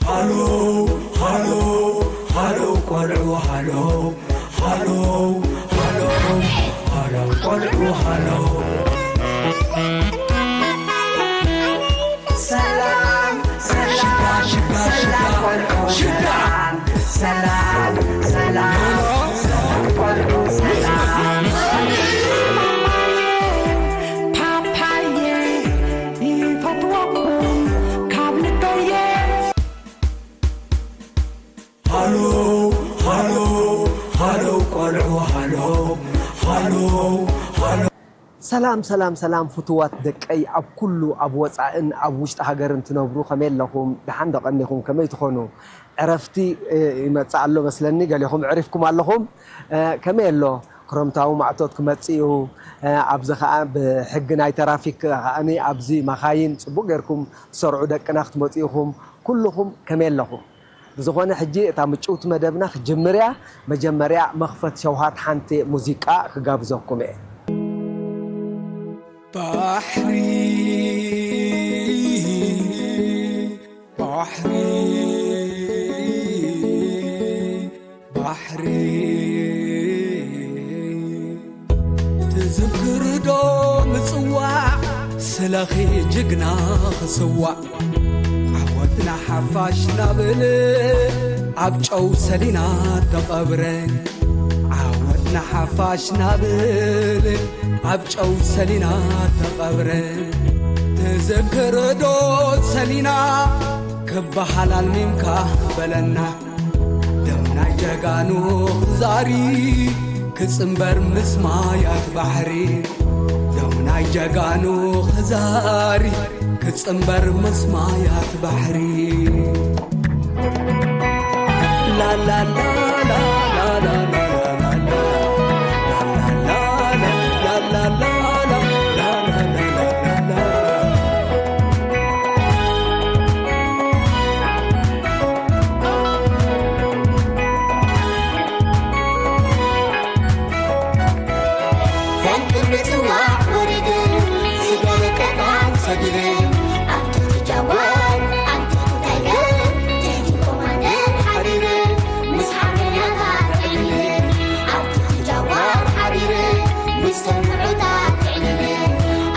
ሃሎ ሃሎ ሃሎ ቆልዑ ሃሎ ሃሎ ሃሎ ሃሎ ቆልዑ ሃሎ። ሰላም ሰላም ሽዳ ሽዳ ሰላም ሽዳ ቆልዑ ሽዳ። ሰላም ሰላም ሰላም ቆልዑ ሰላም። ፓፓየ ይፈትወኩም ካብ ልበየ። ሃሎ ሃሎ ሃሎ ቆልዑ ሃሎ ሃሎ ሃሎ። ሰላም ሰላም ሰላም ፍቱዋት ደቀይ ኣብ ኩሉ ኣብ ወፃእን ኣብ ውሽጢ ሃገርን ትነብሩ ከመይ ኣለኹም? ደሓን ዶ ቀኒኹም? ከመይ ትኾኑ? ዕረፍቲ እ፣ ይመፅእ ኣሎ መስለኒ። ገሊኹም ዕሪፍኩም ኣለኹም። እ፣ ከመይ ኣሎ? ክረምታዊ ማእቶት ክመፅእ እዩ። እ፣ ኣብዚ ከዓ ብሕጊ ናይ ተራፊክ ከዓኒ ኣብዚ መኻይን ፅቡቅ ጌርኩም ትሰርዑ ደቅና ክትመፁ ኢኹም። ኩልኹም ከመይ ኣለኹም? ብዝኾነ ሕጂ እታ ምጭውቲ መደብና ክጅምር እያ። መጀመርያ መኽፈት ሸውሃት ሓንቲ ሙዚቃ ክጋብዘኩም እየ። ባሕሪ ባሕሪ ባሕሪ ትዝክርዶ ምጽዋዕ ስለኺ ጅግና ክስዋዕ ዓወትና ሓፋሽ ናብል ኣብ ጨው ሰሊና ተቐብረ ዓወትና ሓፋሽ ናብል ኣብ ጨው ሰሊና ተቐብረ ትዝክርዶ ሰሊና ክበሃል ኣልሚምካ በለና ደም ናይ ጀጋኑ ክዛሪ ክጽንበር ምስ ማያት ባሕሪ ደም ናይ ጀጋኑ ክዛሪ ክጽንበር ምስ ማያት ባሕሪ ላላላ ፈንቅል ምጽዋዕ ወሪዱ ስገበቀታን ሰጊረ ኣብ ትሕቲ ጃጓር ኣብ ትሕቲ ታይገር ትሕቲ ኮማንደር ሓዲረ ምስ ሓርበኛታት ዕልለ ኣብ ትሕቲ ጃጓር ሓዲረ ምስ ተምዑታት ዕልለ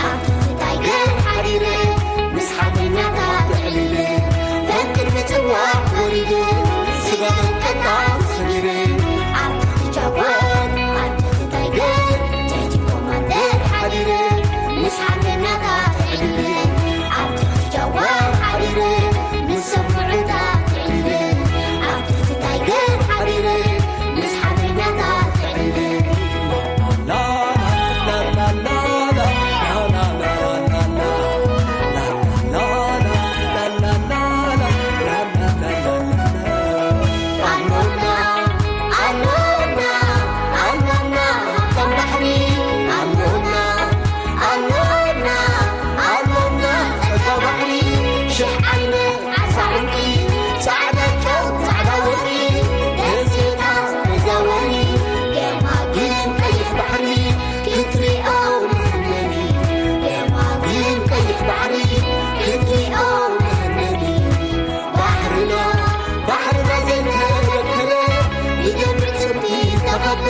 ኣብ ትሕቲ ታይገር ሓዲረ ምስ ሓርበኛታት ዕልለ ፈንቅል ምጽዋዕ ወሪዱ ስገበቀታን ሰጊረ ኣብ ትሕቲ ጃጓር ኣብ ትሕቲ ታይገር ትሕቲ ኮማንደር ሓዲረ ምስ ሓርበኛታት ዕልለ ኣብ ትሕቲ ጃጓር ሓዲረ ምስ ሰምዑታት ዕልለ ኣብ ትሕቲ ታይገር ሓዲረ ምስ ሓርበኛታት ዕልለ ኣሎና ኣሎና ኣሎና ከም ባሕሪ ኣሎና ኣሎና ኣሎና ጸጋ ባሕሪ ሽሕ ዓይነት ዓሳ ዕንቂ ጻዕዳ ጨው ጻዕዳ ወርቂ ደሴታት መዛወሪ ገማግም ቀይሕ ባሕሪ ክትሪኦ መሃነኒ ገማግም ቀይሕ ባሕሪ ክትሪኦ መሃነኒ ባሕርና ባሕርና ዘይተበከለ ብደም ዕጽምቲ ተኸበ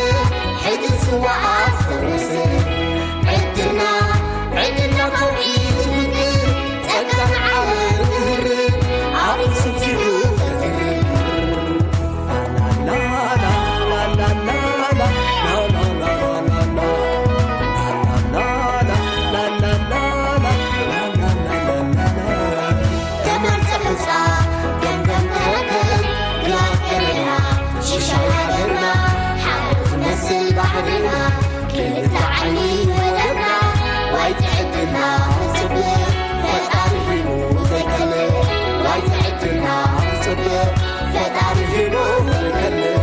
ሕድን ስዋኣ ዝተወረሰ ዕድልና ዕድልና ከውሒ ትምግብ ጸጋ ንዓለም ትህርብ ኣብ ስምሲዑ ተትርብ ተመርጸ ሑጻ ገምገም ተረከብ ግራት ኤርትራ ሽሻይ ሃገርና ሓወት ትመስል ባሕርና ክልተ ዓይኒ ወደብና ዋይ ትዕድልና ክጽብቕ ፈጣሪ ሂቡ ዘይከልእ ዋይ ትዕድልና ክጽብቕ ፈጣሪ ሂቡ ዘይከልእ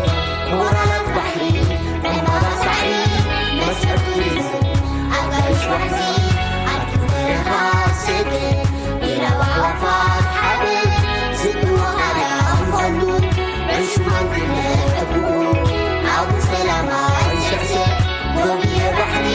ሞራላት ባሕሪ ዕምባባ ሳዕሪ መስሕብ ቱሪዝም ኣጋይሽ ዋሕዚ ኣድጊ በረኻ ሰገ ኢረብ ኣዕዋፋት ሓበን ዝብልዎ ካልእ ኣንፈሉ ዕሹም ኣንክነ ሕግኡ ኣብኡ ሰላም ኣይስዕስዕ ጎብየ ባሕሪ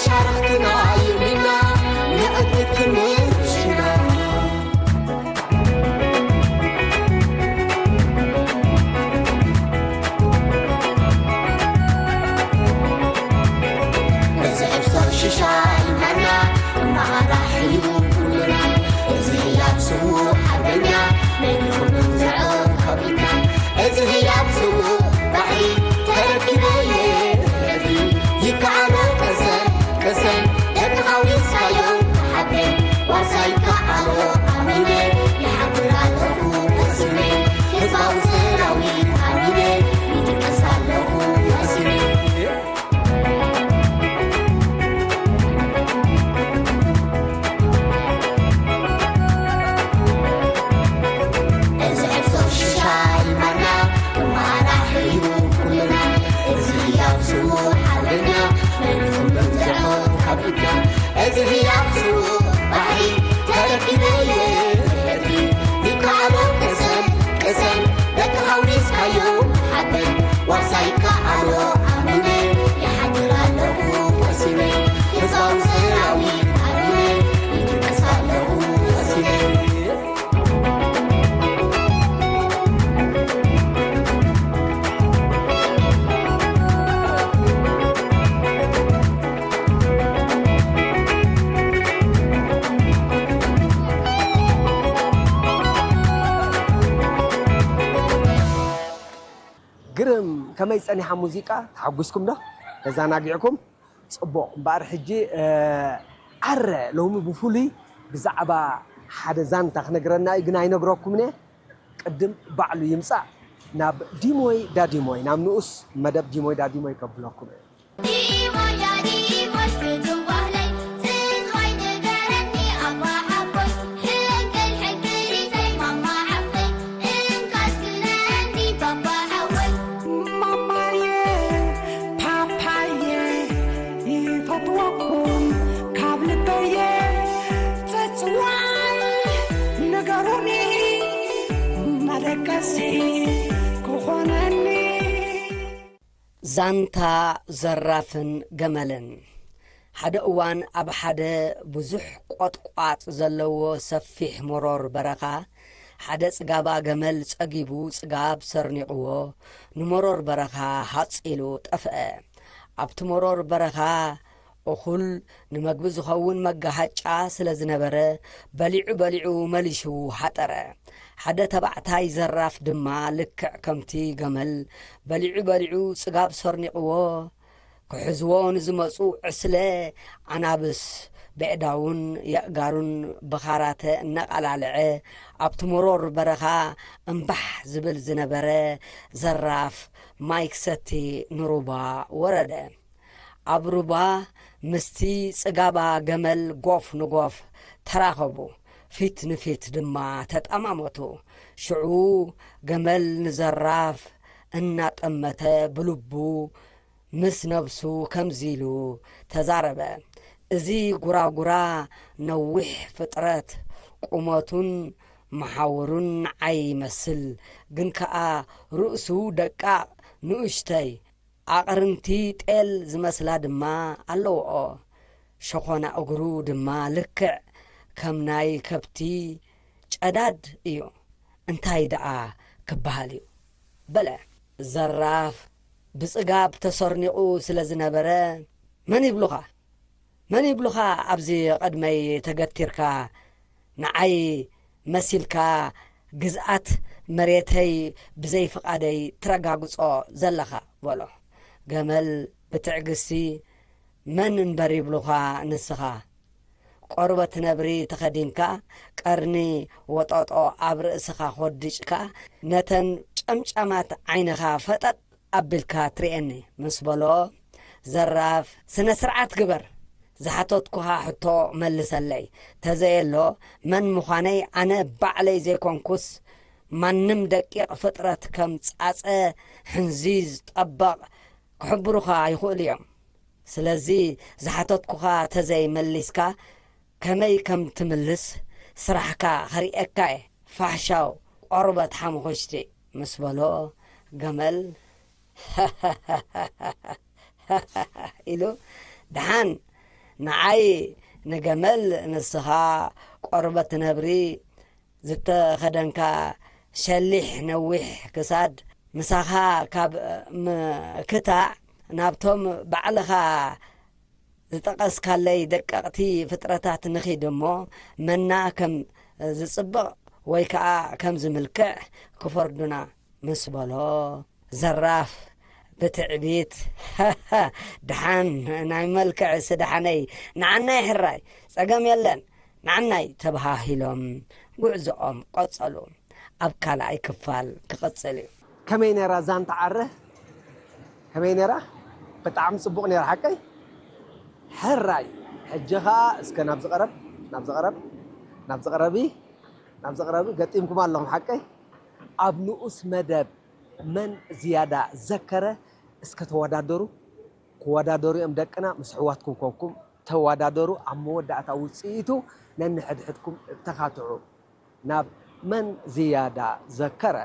ሻርኽትና የሚና ንዕድት ክንሽና። እዚ ሕፍሶ ሽሻይ ማና እማራሕዩ ኩልና። እዚ ህያብ ስዉእ ሓርበኛ መን ይኹንን ዘዕብ ከቢድና። እዚ ህያብ ስዉእ ባሕሪ ተረኪበ እየ። ይከኣሎ ቅሰን ቅሰን ደቂ ሓዊስካዮ ሓበን ዋርሳይ ከኣሎ ኣሚነ ይሓብር ኣለኹ ወሲነ። ህዝባዊ ሰራዊት ኣሚነ ይድቅስ ኣለኹ ወሲነ። እዚ ሕፍሶ ሽሻይ ማና ክመራሕዩ ኩልና። እዚ ህያብ ስዉእ ሓርበኛ መን ይኹን ዘዕብ ካብ ኢድና። እዚ ህያብ ስዉእ ባሕሪ ተረኪበ እየ። ይከኣሎ ቅሰን ቅሰን ደቂ ሓዊስካዮ ሓበን ዋርሳይ ከኣሎ ኣሚነ ይሓድር ኣለኹ ወሲነ። ህዝባዊ ሰራዊት ኣሚነ ይድቅስ ኣለኹ ወሲነ። ግርም፣ ከመይ ጸኒሓ ሙዚቃ? ተሓጒስኩም ዶ? ተዘናጊዕኩም? ጽቡቕ። እምበኣር ሕጂ፣ እ፣ ኣረ ሎሚ ብፍሉይ ብዛዕባ ሓደ ዛንታ ክነግረና እዩ፣ ግን ኣይነግረኩምን እየ። ቅድም ባዕሉ ይምጻእ፣ ናብ ዲሞይ ዳዲሞይ፣ ናብ ንኡስ መደብ ዲሞይ ዳዲሞይ ከብለኩም እየ። ዲሞይ ዳዲሞይ ፍቱው ባህለይ፣ ትግራይ ንገረኒ ኣባ ሓቦይ፣ ሕንቅል ሕንቅሊተይ ማማ ሓፍተይ፣ እንካስ ግነኒ ባባ ሓወይ። ማማየ ፓፓየ ይፈትወኩም ካብ ልበየ፣ ጽጽዋይ ንገሩኒ መደቀሲ ክኾነኒ። ዛንታ ዘራፍን ገመልን። ሓደ እዋን ኣብ ሓደ ብዙሕ ቆጥቋጥ ዘለዎ ሰፊሕ መሮር በረኻ፣ ሓደ ጽጋባ ገመል ጸጊቡ ጽጋብ ሰርኒቕዎ፣ ንመሮር በረኻ ሃጽ ኢሉ ጠፍአ። ኣብቲ መሮር በረኻ እኹል ንመግቢ ዝኸውን መጋሃጫ ስለ ዝነበረ፣ በሊዑ በሊዑ መሊሹ ሓጠረ። ሓደ ተባዕታይ ዘራፍ ድማ ልክዕ ከምቲ ገመል በሊዑ በሊዑ ጽጋብ ሰርኒቕዎ፣ ክሕዝዎ ንዝመጹ ዕስለ ኣናብስ በእዳዉን የእጋሩን ብኻራተ እናቓላለዐ፣ ኣብቲ መሮር በረኻ እምባሕ ዝብል ዝነበረ ዘራፍ ማይ ክሰቲ ንሩባ ወረደ። ኣብ ሩባ ምስቲ ጽጋባ ገመል ጎፍ ንጎፍ ተራኸቡ፣ ፊት ንፊት ድማ ተጠማመቱ። ሽዑ ገመል ንዘራፍ እናጠመተ ብልቡ ምስ ነብሱ ከምዚ ኢሉ ተዛረበ፣ "እዚ ጉራጉራ ነዊሕ ፍጥረት፣ ቁመቱን መሓውሩን ንዓይ ይመስል፣ ግን ከኣ ርእሱ ደቃቕ ንኡሽተይ፣ ኣቕርንቲ ጤል ዝመስላ ድማ ኣለውኦ። ሸኾና እግሩ ድማ ልክዕ ከም ናይ ከብቲ ጨዳድ እዩ። እንታይ ደኣ ክበሃል እዩ?" በለ። ዘራፍ ብጽጋብ ተሰርኒቑ ስለ ዝነበረ፣ "መን ይብሉኻ? መን ይብሉኻ ኣብዚ ቅድመይ ተገቲርካ ንዓይ መሲልካ ግዝኣት መሬተይ ብዘይ ፍቓደይ ትረጋግጾ ዘለኻ?" በሎ። ገመል ብትዕግስቲ፣ "መን እምበር ይብሉኻ ንስኻ? ቆርበት ነብሪ ተኸዲንካ፣ ቀርኒ ወጠጦ ኣብ ርእስኻ ኾዲጭካ፣ ነተን ጨምጫማት ዓይንኻ ፈጠጥ ኣቢልካ ትርእየኒ?" ምስ በሎ፣ "ዘራፍ፣ ስነ ስርዓት ግበር፣ ዝሓተትኩኻ ሕቶ መልሰለይ፣ ተዘየሎ መን ምዃነይ ኣነ ባዕለይ ዘይኮንኩስ፣ ማንም ደቂቕ ፍጥረት ከም ጻጸ ሕንዚዝ ጠበቕ ክሕብሩኻ ይኽእሉ እዮም። ስለዚ ዝሓተትኩኻ ተዘይመሊስካ፣ ከመይ ከም ትምልስ ስራሕካ ከርእየካ እየ፣ ፋሕሻው ቆርበት ሓሙኽሽቲ" ምስ በሎ፣ ገመል ኢሉ፣ "ደሓን፣ ንዓይ ንገመል ንስኻ ቆርበት ነብሪ ዝተኸደንካ ሸሊሕ ነዊሕ ክሳድ ምሳኻ ካብ ምክታዕ ናብቶም ባዕልኻ ዝጠቐስካለይ ደቀቕቲ ፍጥረታት ንኺድ እሞ መና ከም ዝጽብቕ ወይ ከኣ ከም ዝምልክዕ ክፈርዱና ምስ በሎ፣ ዘራፍ ብትዕቢት፣ ደሓን ናይ መልክዕሲ ደሓነይ፣ ንዓናይ ሕራይ ጸገም የለን፣ ንዓናይ ተበሃሂሎም ጉዕዞኦም ቀጸሉ። ኣብ ካልኣይ ክፋል ክቕጽል እዩ። ከመይ ነይራ ዛንታ ዓረ? ከመይ ነይራ? ብጣዕሚ ጽቡቕ ነይራ ሓቀይ? ሕራይ። ሕጂ ኸኣ እስከ ናብዚ ቀረብ፣ ናብዚ ቀረብ፣ ናብዚ ቀረቢ፣ ናብዚ ቀረቢ ገጢምኩም ኣለኹም ሓቀይ? ኣብ ንኡስ መደብ መን ዝያዳ ዘከረ እስከ ተወዳደሩ። ክወዳደሩ እዮም ደቅና፣ ምስ ኣሕዋትኩም ኮንኩም ተወዳደሩ። ኣብ መወዳእታ ውጽኢቱ ነንሕድሕድኩም ተኻትዑ። ናብ መን ዝያዳ ዘከረ?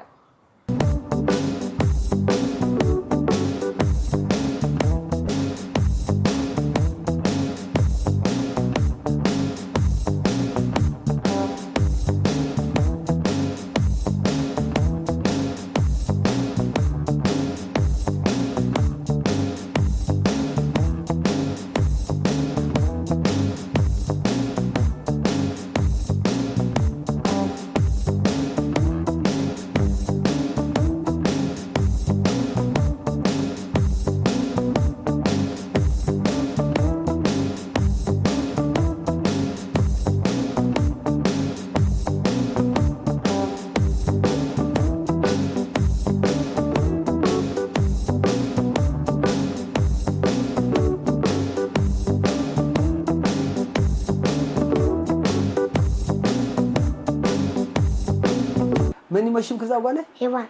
መን እዩ ሽምኪ እዛ ጓለይ? ሄዋን።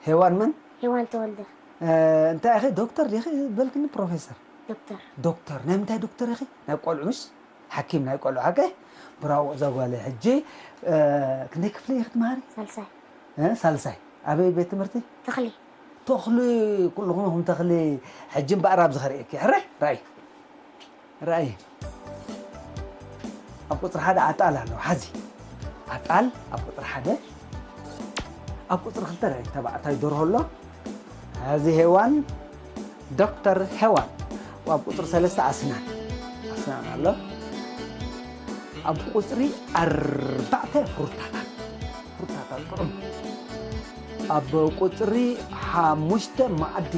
ሄዋን መን? ሄዋን ተወልደ። እ፣ እንታይ ኢኺ? ዶክተር ዲኺ? በልክኒ ፕሮፌሰር። ዶክተር። ዶክተር። ናይ ምንታይ ዶክተር ኢኺ? ናይ ቆልዑ ምስ? ሓኪም ናይ ቆልዑ ሓቀይ? ብራቮ እዛ ጓለይ። ሕጂ፣ እ፣ ክንደይ ክፍሊ ኢኺ ትመሃሪ? ሳልሳይ። እ፣ ሳልሳይ። ኣበይ ቤት ትምህርቲ? ተኽሊ። ተኽሊ፣ ኩልኹም ኢኹም ተኽሊ። ሕጂ እምበኣር ኣብዚ ከርእየኪ። ሕራይ? ራይ። ራእይ። ኣብ ቁጽሪ ሓደ ኣጣል ኣሎ፣ ሓዚ። ኣጣል ኣብ ቁጽሪ ሓደ። ኣብ ቁጽሪ ክልተ ራእይ ተባዕታይ ደርሆ ኣሎ። ሓዚ ሄዋን፣ ዶክተር ሄዋን። ኣብ ቁጽሪ ሰለስተ ኣስናን። ኣስናን ኣሎ። ኣብ ቁጽሪ ኣርባዕተ ፍሩታታት። ፍሩታታት ጥዑም። ኣብ ቁጽሪ ሓሙሽተ መኣዲ።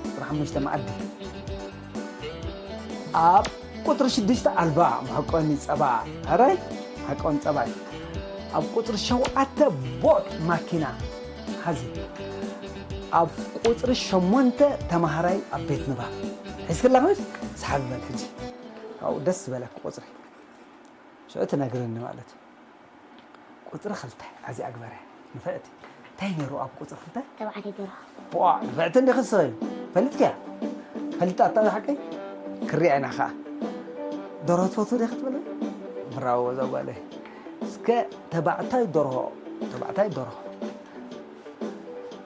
ቁጽሪ ሓሙሽተ መኣዲ። ኣብ ቁጽሪ ሽዱሽተ ኣልባ መሕቆኒ ጸባ። ሕራይ? መሕቆኒ ጸባ እዩ። ኣብ ቁጽሪ ሸውዓተ ቦጥ ማኪና። ሓዚ። ኣብ ቁጽሪ ሸሞንተ ተማሃራይ ኣብ ቤት ንባብ። ሒዝክላ ኮይስ? ሰሓቢ በል ሕጂ። ካብኡ ደስ ዝበለኪ ቁጽሪ። ሽዑ ትነግርኒ ማለት እዩ። ቁጽሪ ክልተ፣ ኣዚኣ ግበረ። ንፍዕቲ። እንታይ ነይሩ ኣብ ቁጽሪ ክልተ? ተባዕታይ ደርሆ። ቧ፣ ንፍዕቲ እንዲኺ ስኺ። ፈሊጥክያ? ፈሊጣታ እዛ ሓቀይ? ክሪኣ ኢና ኸኣ። ደርሆ ትፈትው ዲኺ ክትበሊ? ብራቮ እዛ ጓለይ። እስከ ተባዕታይ ደርሆ፣ ተባዕታይ ደርሆ።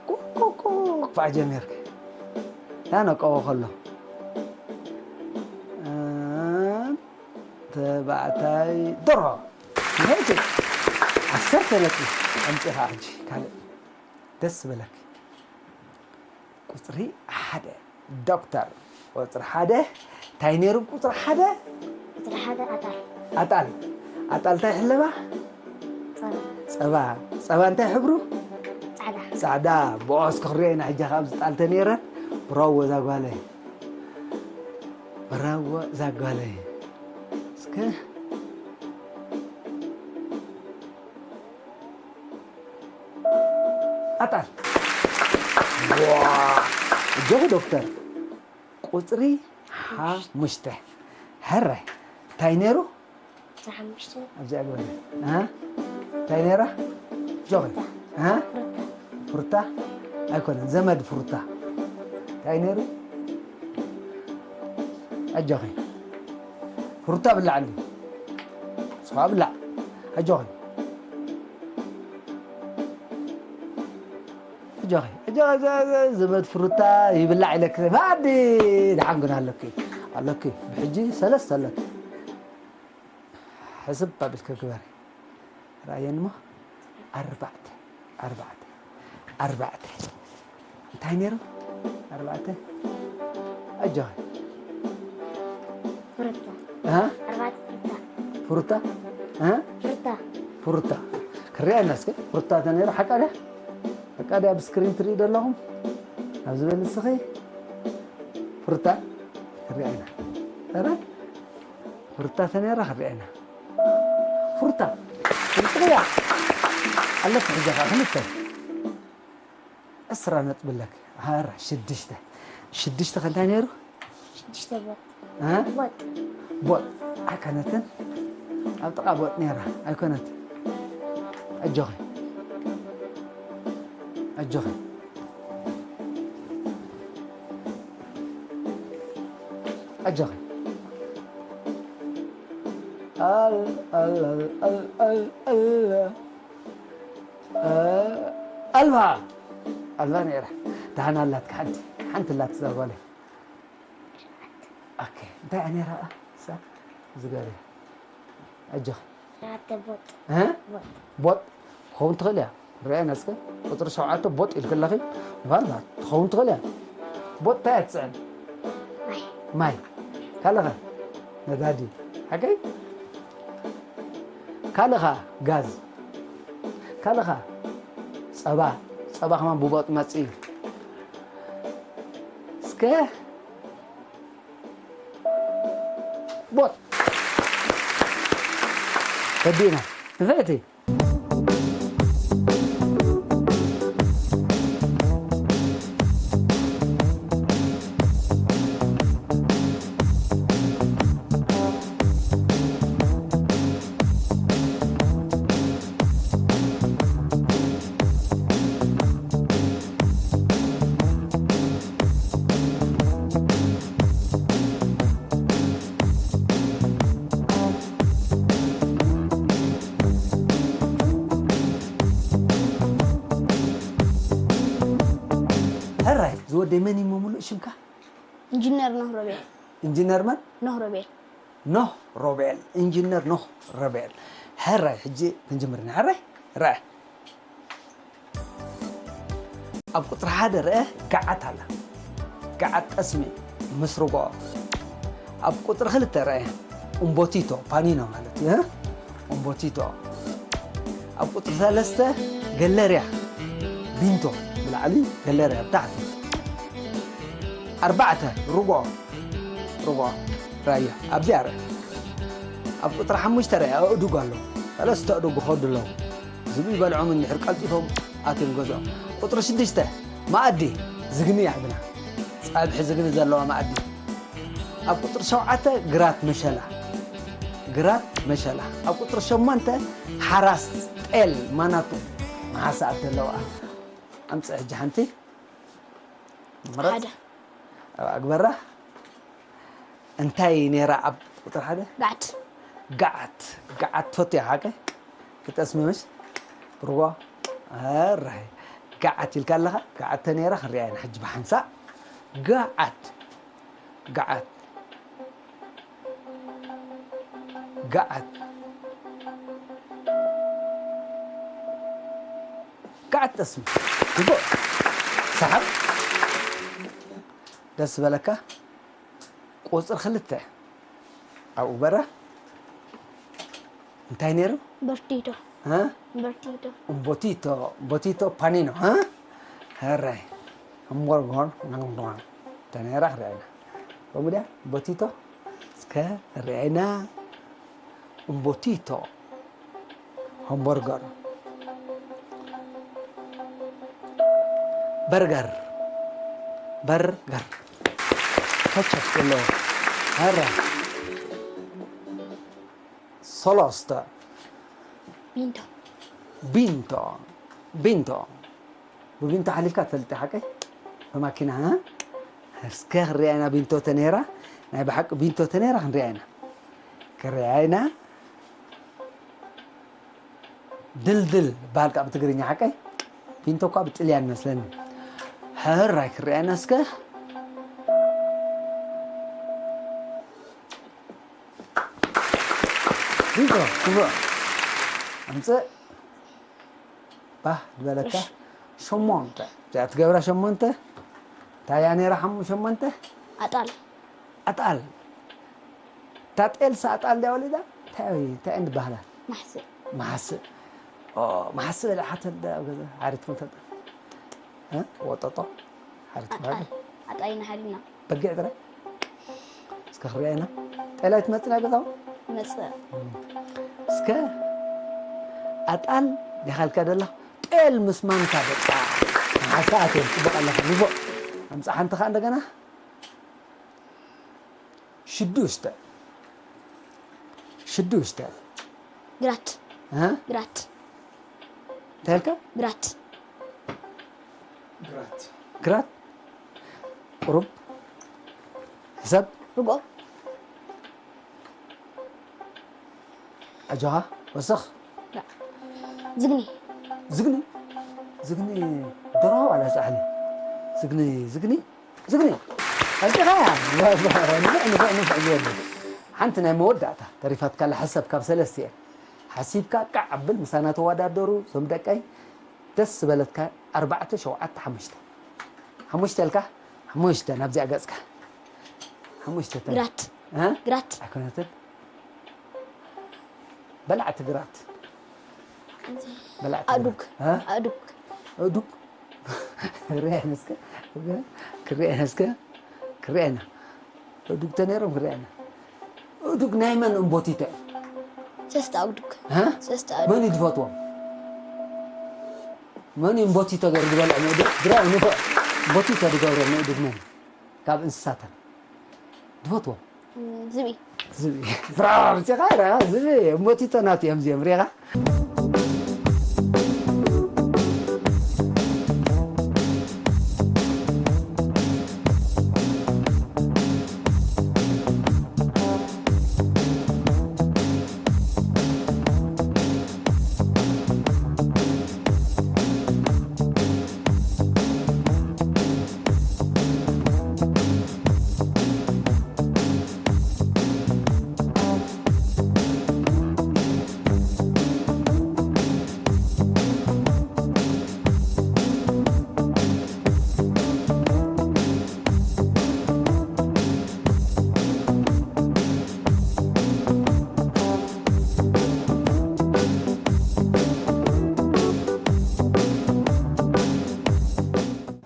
ኩኩኩ ክፋእ ጀሚርኪ። ያነቀዎ ከሎ። እ፣ ተባዕታይ ደርሆ። ንፍዕቲ። ዓሰርተ ነጥቢ ኣምጺኻ ሕጂ ካልእ ደስ ዝበለኪ። ቁጽሪ ሓደ ዶክተር። ቁጽሪ ሓደ እንታይ ነይሩ? ቁጽሪ ሓደ ቁጽሪ ሓደ ኣጣል። ኣጣል። ኣጣል እንታይ ይሕለባ? ጸባ። ጸባ። ጸባ እንታይ ሕብሩ? ጻዕዳ። ጻዕዳ። ብኦስ ክሪኦ ኢና ሕጂ ካብ ዝጣል ተነይረን። ብራዎ እዛ ጓለይ። ብራዎ እዛ ጓለይ። እስከ ኣጣል። ዋ! እጆኺ ዶክተር። ቁጽሪ ሓሙሽተ። ሕረ። እንታይ ነይሩ? ቁጽሪ ሓሙሽተ። ኣብዚኣ ግበሪ። እ? እንታይ ነይራ? እጆኺ። እ? ፍሩታ። ኣይኮነን፣ ዘመድ ፍሩታ። እንታይ ነይሩ? ኣጆኺ። ፍሩታ ብላዕ እንዲ። ንስኻ ብላዕ። ኣጆኺ። ኣጆኺ። ኣጆኺ፣ ዘ-፣ ዘ-፣ ዘመድ ፍሩታ ይብላዕ ኢለኪ። ባዲ፣ ደሓን ግን ኣለኪ። ኣለኪ፣ ብሕጂ ሰለስተ ኣለኪ። ሕስብ ኣቢልኪ ግበሪ። ረኣየኒ እሞ፣ ኣርባዕተ፣ ኣርባዕተ፣ ኣርባዕተ። እንታይ ነይሩ? ኣርባዕተ። ኣጆኺ። ፍሩታ። እ? ኣርባዕተ ፍሩታ። ፍሩታ? እ? ፍሩታ። ፍሩታ። ክሪኣና እስከ። ፍሩታ ተነይሩ ሓቃ ድያ? ሓቃ ድያ ኣብ ስክሪን ትርኢ ዘለኹም? ኣብዚ በል እስኺ። ፍሩታ ክሪኣና። ኧረ ፍሩታ ተነይራ ክሪኣና። ፍሩታ። ፍሩታ። ኣለኪ ሕጂ ኸዓ ክልተ። ዕስራ ነጥቢ ኣለኪ። ሃራ ሽዱሽተ። ሽዱሽተ ከ እንታይ ነይሩ? ሽዱሽተ ቦጥ። እ? ቦጥ። ቦጥ። ኣይኮነትን? ኣብ ጥቓ ቦጥ ነይራ። ኣይኮነት? ኣጆኺ። ኣጆኺ። ኣጆኺ። ኣል-፣ ኣል-፣ ኣል-፣ ኣል-፣ ኣል-፣ ኣል-፣ እ፣ ኣልባ። ኣልባ ነይራ። ደሓን ኣላትካ ሓንቲ። ሓንቲ ኣላት እዛ ጓለይ። ኦኬ። እንታይ እያ ነይራ? እሳ ዝገርያ። ኣጆኺ። ሸውዓተ ቦጥ። እ? ቦጥ። ቦጥ። ክኸውን ትኽእል እያ። ርኣየና እስከ። ቁፅሪ ሸውዓተ ቦጥ ኢልኪ ኣለኺ። ምናልባት ትኸውን ትኽእል እያ። ቦጥ እንታይ እያ ትፅዕን? ማይ። ማይ። ካልእ ኸ? ነዳዲ። ሓቀይ? ካልእ ኸ? ጋዝ። ካልእ ኸ? ጸባ። ጸባ ከማን ብቦጥ መጽእ እዩ። እስከ ቦጥ። ወዲእና። ንፍዕቲ። ሕራይ፣ ዝወደይ መን እዩ ምሉእ ሽምካ? ኢንጂነር ኖህ ሮቤል። ኢንጂነር መን? ኖህ ሮቤል። ኖህ ሮቤል። ኢንጂነር ኖህ ሮቤል። ሕራይ፣ ሕጂ ክንጅምር ኢና። ሕራይ? ሕራይ። ኣብ ቁጽሪ ሓደ ርአ ገዓት ኣላ። ገዓት ጠስሚ ምስ ርግኦ። ኣብ ቁጽሪ ክልተ ርአ እምቦቲቶ፣ ፓኒኖ ማለት እዩ። እምቦቲቶ። ኣብ ቁጽሪ ሰለስተ ገለርያ፣ ቢንቶ ብላዕሊ፣ ገለርያ ብታሕቲ። ኣርባዕተ ርግኦ፣ ርግኦ ራያ ኣብዚኣ ርአ። ኣብ ቁጽሪ ሓሙሽተ ርአ ኣእዱግ ኣለዉ። ሰለስተ ኣእዱግ ክኸዱ ኣለዉ። ዝብኢ በልዖም እንድሕር ቀልጢፎም ኣትዮም ገዝኦም። ቁጽሪ ሽዱሽተ መኣዲ ዝግኒ እያ ብና። ጸብሒ ዝግኒ ዘለዋ መኣዲ። ኣብ ቁጽሪ ሸውዓተ ግራት መሸላ። ግራት መሸላ። ኣብ ቁጽሪ ሸሞንተ ሓራስ ጤል ማናቱ መሓሳብ ዘለዋ። ኣምጽእ ሕጂ ሓንቲ። ምረጽ። ሓደ። ኣብ ኣግበራ። እንታይ ነይራ ኣብ ቁጽሪ ሓደ? ገዓት። ገዓት። ገዓት ትፈቱ እያ ሓቀ? ክትጠስሚ ምሽ? ብርጎ? ኣራይ። ገዓት ኢልካ ኣለኻ? ገዓት ተነይራ ክንሪኣ ኢና ሕጂ ብሓንሳእ። ገዓት። ገዓት። ገዓት። ገዓት ጠስሚ። ግቡእ። ሰሓብ። ደስ ዝበለካ። ቁጽሪ ክልተ። ኣብኡ በራ። እንታይ ነይሩ? በርቲቶ። እ? በርቲቶ። እምቦቲቶ፣ እምቦቲቶ ፓኒኖ፣ እ? ሕራይ። እምቦርጎን፣ ተነራ ክርአና። ከምኡ ድያ? እምቦቲቶ? እስከ ርአና። እምቦቲቶ። ሃምበርገር። በርገር። በርገር። ከቸፕ ዘለዎ። ሕራይ። ሰለስተ። ቢንቶ። ቢንቶ። ቢንቶ። ብቢንቶ ሓሊፍካ ትፈልጢ ሓቀይ? ብማኪና፣ እ? እስከ ክንሪኣ ኢና ቢንቶ ተነይራ። ናይ ብሓቂ ቢንቶ ተነይራ ክንሪኣ ኢና። ክንሪኣ ኢና። ድልድል በሃል ከዓ ብትግርኛ ሓቀይ? ቢንቶ እኳ ብጥልያን መስለኒ። ሕራይ ክንሪኣ ኢና እስከ። ሪጎ፣ ክቡዕ። ኣምጽእ። ባህ ዝበለካ። ሸሞንተ። እዚኣ ትገብራ ሸሞንተ። እንታይ እያ ነይራ ሓሙ-፣ ሸሞንተ? ኣጣል። ኣጣል። እታ ጤልሲ ኣጣል ድያ ወሊዳ? እንታይ፣ እንታይ እየን ዝበሃላ? ማሕስእ። ማሕስእ። ኦ፣ ማሕስእ በሊዕኻተን ዶ ኣብ ገዛ? ሓሪድኩም ተጣ-፣ እ? ወጠጦ? ሓሪድኩም ኣጣል። ሓሪድኩም? ኣጣይና ሓሊና። በጊዕ ጥራይ? እስከ ክርኣየና። ጤላይ ትመጽእ ናብ ገዛኹም? መጽእ። እስከ ኣጣል ዲኻ ኢልካ ደለኻ? ጤል ምስ ማንካ በቃ። መሓሳ ኣትዮም፣ ጽቡቕ ኣለኻ። ንቦ። ኣምጽእ ሓንቲ ኸኣ እንደገና። ሽዱሽተ። ሽዱሽተ። ግራት። እ? ግራት። እንታይ ኢልካ? ግራት። ግራት። ግራት። ቁሩብ። ሕሰብ። ርግኦ። ኣጆኻ፣ ወስኽ። ዝግኒ። ዝግኒ? ዝግኒ ደርሆ ዋላ ጻሕሊ? ዝግኒ፣ ዝግኒ፣ ዝግኒ። ኣምጺኻያ። ንፍዕ፣ ንፍዕ፣ ንፍዕ፣ ንፍዕ ዝበሉ። ሓንቲ ናይ መወዳእታ ተሪፋትካላ ሕሰብ ካብ ሰለስቲኤን። ሓሲብካ ቃዕ ኣብል ምሳና ተወዳደሩ፣ እዞም ደቀይ። ደስ ዝበለትካ ኣርባዕተ፣ ሸውዓተ፣ ሓሙሽተ። ሓሙሽተ ኢልካ? ሓሙሽተ ናብዚኣ ገጽካ። ሓሙሽተ ተን-፣ ግራት። እ? ግራት። ኣይኮነትን። በላዕቲ ግራት። በላዕቲ ኣዱግ። ግራት። እ? ኣዱግ። ኣዱግ። ክርኤን እስከ። ክርኤን እስከ። ክርኤና። ኣዱግ ተነይሮም ክርኤና። ኣዱግ ናይ መን እምቦቲቶ እዩ? ሰስተ ኣጉዱግ። እ? ሰስተ ኣጉዱግ። መን እዩ ዝፈትዎም? መን እዩ እምቦቲቶ ገይሩ ዝበልዖም ኣእዱግ? ድሮ ንፉዕ እምቦቲቶ ዝገብሮም ኣእዱግ መን እዩ? ካብ እንስሳታት ዝፈትዎም? ዝብኢ። ዝብኢ። ብራቮ፣ ኣምጺኻ፣ ራ፣ ዝብኢ። እምቦቲቶ ናቱ እዮም እዚኦም፣ ሪኢኻ?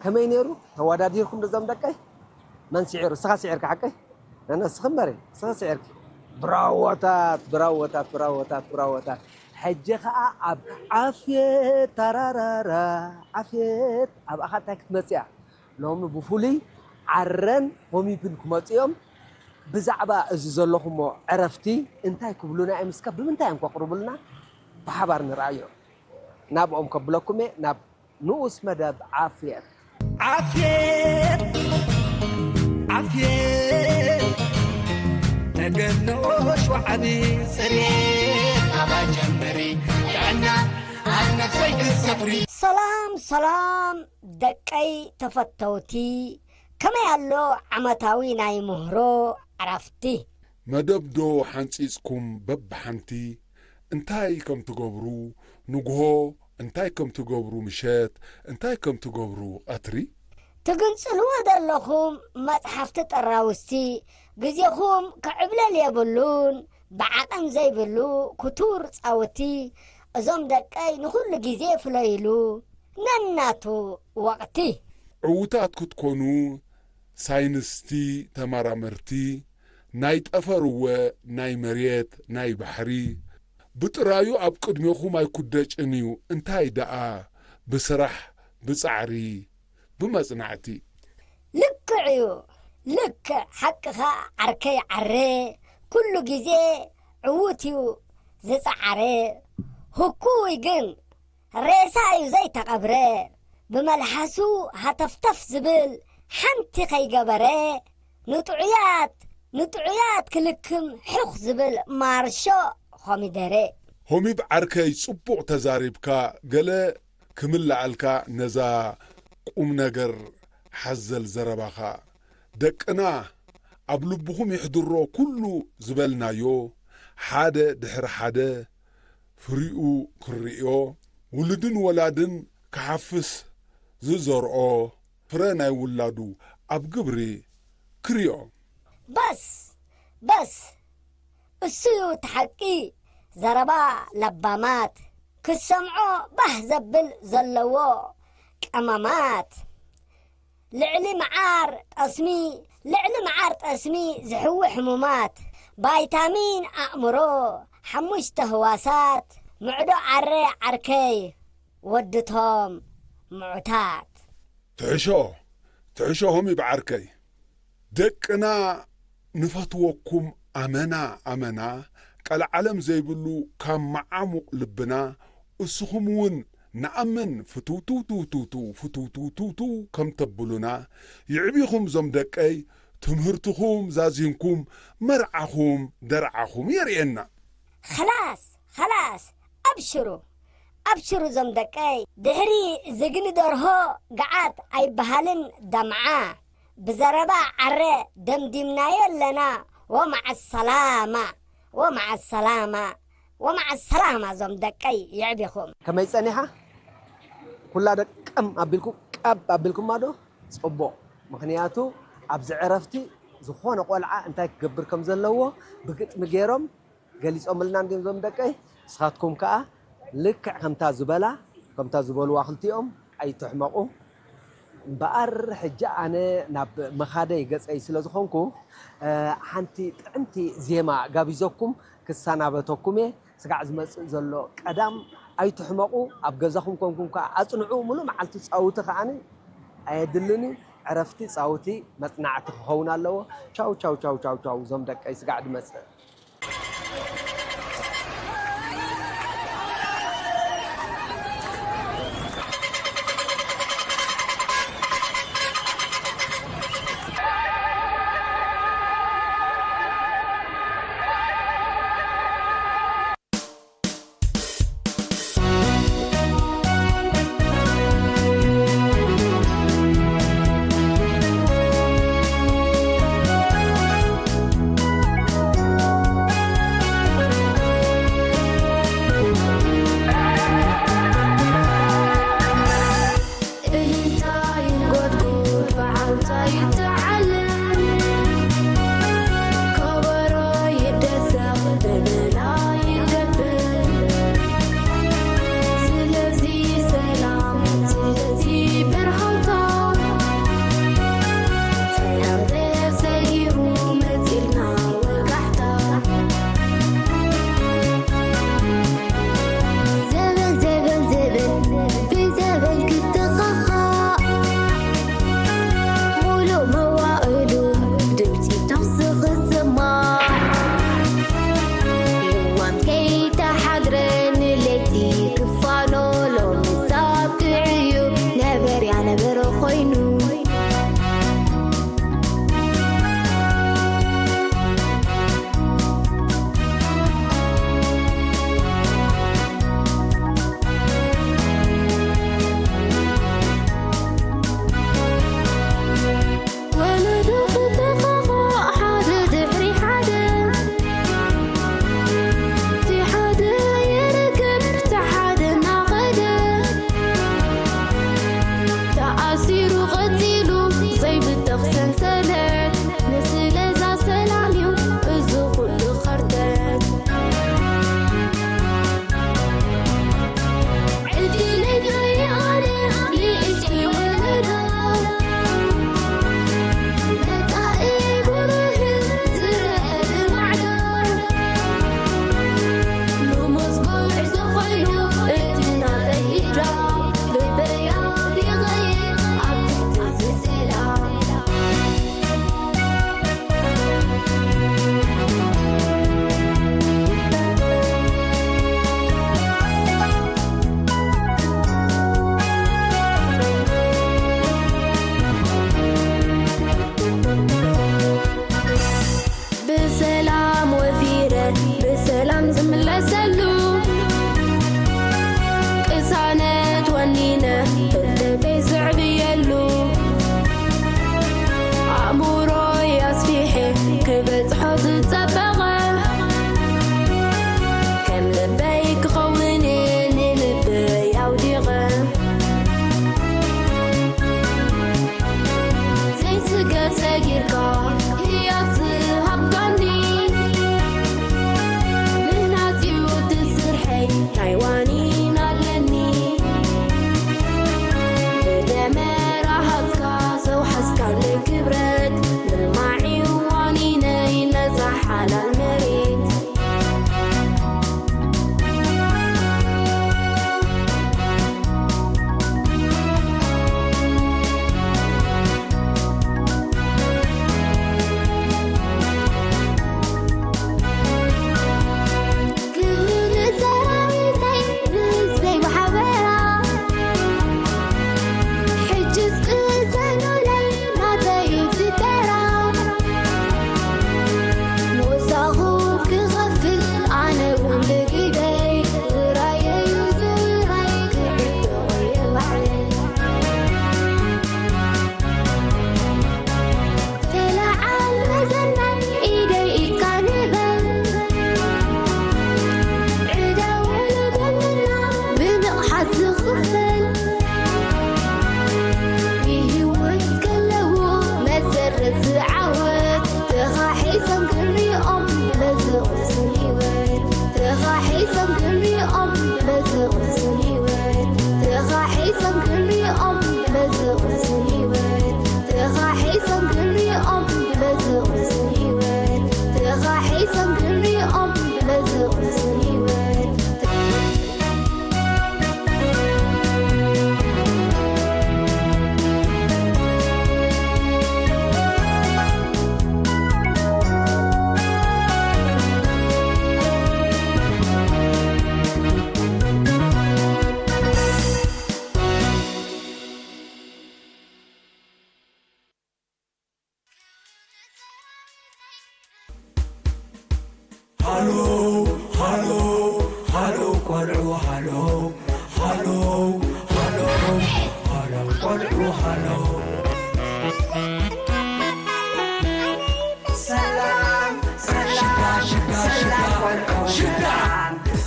ከመይ ነይሩ? ተወዳዲርኩም ዶ እዞም ደቀይ? መን ስዒሩ? እስኻ ስዒርካ ሓቀይ? ነነስኺ እምበሪ፣ እስኺ ስዒርኪ። ብራዎታት፣ ብራዎታት፣ ብራዎታት፣ ብራዎታት። ሕጂ ኸኣ ኣብ ዓፍየት፣ ታራራራ፣ ዓፍየት፣ ኣብኣኻ እንታይ ክትመጽእ እያ? ሎሚ ብፍሉይ ዓረን ሆሚፕን ክመጹ እዮም። ብዛዕባ እዚ ዘለኹሞ ዕረፍቲ እንታይ ክብሉና እዮም? እስከ ብምንታይ እዮም ከቕርቡልና? ብሓባር ንርኣዮ። ናብኦም ከብለኩም እየ፣ ናብ ንኡስ መደብ ዓፍየት። ዓፍየት፣ ዓፍየት፣ ተገንኦ ሸውዓቢ ጽሬት፣ ኣባ ጀምሪ ጥዕና ኣብ ነፍሰይ ክትሰፍሪ። ሰላም፣ ሰላም፣ ደቀይ ተፈተውቲ፣ ከመይ ኣሎ ዓመታዊ ናይ ምህሮ ዕረፍቲ? መደብ ዶ ሓንጺጽኩም በብሓንቲ እንታይ ከም ትገብሩ ንግሆ፣ እንታይ ከም ትገብሩ ምሸት፣ እንታይ ከም ትገብሩ ቀትሪ? ትግንጽልዎ ዘለኹም መጽሓፍቲ ጠራውዝቲ፣ ግዜኹም ክዕብለል የብሉን። ብዓቐን ዘይብሉ ክቱር ጻውቲ፣ እዞም ደቀይ ንኹሉ ግዜ ፍለይሉ ነናቱ ወቕቲ። ዕዉታት ክትኮኑ ሳይንስቲ ተመራመርቲ፣ ናይ ጠፈር እወ ናይ መሬት ናይ ባሕሪ፣ ብጥራዩ ኣብ ቅድሜኹም ኣይኩደጭን እዩ። እንታይ ደኣ ብስራሕ ብጻዕሪ ብመጽናዕቲ። ልክዕ እዩ፣ ልክዕ ሓቅኻ ዓርከይ ዓረ፣ ኩሉ ግዜ ዕዉት እዩ ዝጸዓረ። ህኩይ ግን ሬሳ እዩ ዘይተቐብረ፣ ብመልሓሱ ሃተፍተፍ ዝብል ሓንቲ ከይገበረ፣ ንጥዑያት፣ ንጥዑያት ክልክም ሑኽ ዝብል ማርሾ ኾሚደረ። ሆሚብ ዓርከይ ጽቡቕ ተዛሪብካ፣ ገለ ክምልኣልካ ነዛ ቁም ነገር ሓዘል ዘረባኻ። ደቅና ኣብ ልብኹም ይሕድሮ ኩሉ ዝበልናዮ፣ ሓደ ድሕሪ ሓደ ፍሪኡ ክርእዮ፣ ውሉድን ወላድን ክሓፍስ ዝዘርኦ ፍረ ናይ ውላዱ ኣብ ግብሪ ክርእዮ። በስ በስ እሱዩ እቲ ሓቂ። ዘረባ ለባማት ክሰምዖ ባህ ዘብል ዘለዎ ቀመማት። ልዕሊ መዓር ጠስሚ ልዕሊ መዓር ጠስሚ ዝሕዊ ሕሙማት። ቫይታሚን ኣእምሮ ሓሙሽተ ህዋሳት። ምዕዶ ዓረ ዓርከይ ወድቶም ምዑታት። ትሕሾ ትሕሾ ሆም ይብዓርከይ። ደቅና ንፈትወኩም ኣመና ኣመና ቀልዓለም ዘይብሉ ካብ መዓሙቕ ልብና እስኹም እውን ንኣምን ፍትውትውትውትውትው ፍትውትውትውትው ከም ተብሉና ይዕቢኹም ዞም ደቀይ። ትምህርትኹም ዛዚምኩም መርዓኹም ደርዓኹም የርእየና። ኸላስ ኸላስ ኣብሽሩ ኣብሽሩ ዞም ደቀይ። ድሕሪ ዝግኒ ደርሆ ገዓት ኣይበሃልን ደምዓ። ብዘረባ ዓረ ደምዲምናዮ ኣለና። ወመዓ ሰላማ ወመዓ ሰላማ ወመዓ ሰላማ ዞም ደቀይ የዕቢኹም። ከመይ ጸኒሓ? ኩላ ደቀም ኣቢልኩም ቀብ ኣቢልኩማ ዶ? ጽቡቕ። ምኽንያቱ ኣብዚ ዕረፍቲ ዝኾነ ቆልዓ እንታይ ክገብር ከም ዘለዎ ብግጥሚ ገይሮም ገሊጾምልና እንዲም ዞም ደቀይ። ንስኻትኩም ከኣ ልክዕ ከምታ ዝበላ ከምታ ዝበልዋ ክልቲኦም ኣይትሕመቑ። እምበኣር ሕጂ ኣነ ናብ መኻደይ ገጸይ ስለ ዝኾንኩ ሓንቲ ጥዕምቲ ዜማ ጋቢዘኩም ክሰናበተኩም እየ። ስጋዕ ዝመጽእ ዘሎ ቀዳም ኣይትሕመቑ። ኣብ ገዛኹም ኮንኩም ከኣ ኣጽንዑ። ሙሉእ መዓልቲ ጻውቲ ከኣኒ ኣየድልን እዩ። ዕረፍቲ ጻውቲ መጽናዕቲ ክኸውን ኣለዎ። ቻው ቻው ቻው ቻው ቻው ዞም ደቀይ ስጋዕ ድመጽእ። ጌርካ ህያብ ዝሃብካኒ፣ ምህናጽ እዩ እቲ ስርሐይ፣ ናይ ዋኒን ኣለኒ። ብደመራ ሃጽካ ዘውሓስካለይ ክብረት፣ ምልማዕ እዩ ዋኒነይ ነዛ ሓላል መሬት። ክብሪ ንሰራዊተይ ንህዝበይ ብሓበራ፣ ሕጅስ ቅሰኑለይ ናተይ ፍጠራ። ሞሳኹም ክኸፍል ኣነ እውን ብጊደይ፣ ውራየይ ዝውራይ ክዕጥቕ እየ ባዕለይ። ተለዓል መዘናይ ኢደይ ኢድካ ንበል፣ ዕዳ ወለደልና ብንቕሓት ዝኽፈል። ብህይወት ከለዉ መሰረት ዝዓወት፣ ተኻሒሶም ክንሪኦም በዚ ቁሱን ህይወት። ተኻሒሶም ክንሪኦም በዚ ቁሱን ህይወት። ተኻሒሶም ክንሪኦም በዚ ቁሱን ህይወት። ተኻሒሶም ክንሪኦም በዚ ቁሱን ህይወት። ተኻሒሶም ክንሪኦም በዚ ቁሱን ህይወት። ሃሎ ሃሎ ሃሎ ቆልዑ ሃሎ ሃሎ ሃሎ ሃሎ ቆልዑ ሃሎ ሰላም ሰላም ሽጋ ሽጋ ሽጋ ሰላም ቆልዑ ሽጋ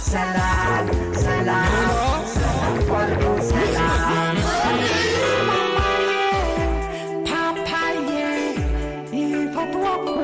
ሰላም ሰላም ሰላም ሰላም ቆልዑ ሰላም ፓፓዬ ይፈትወኩም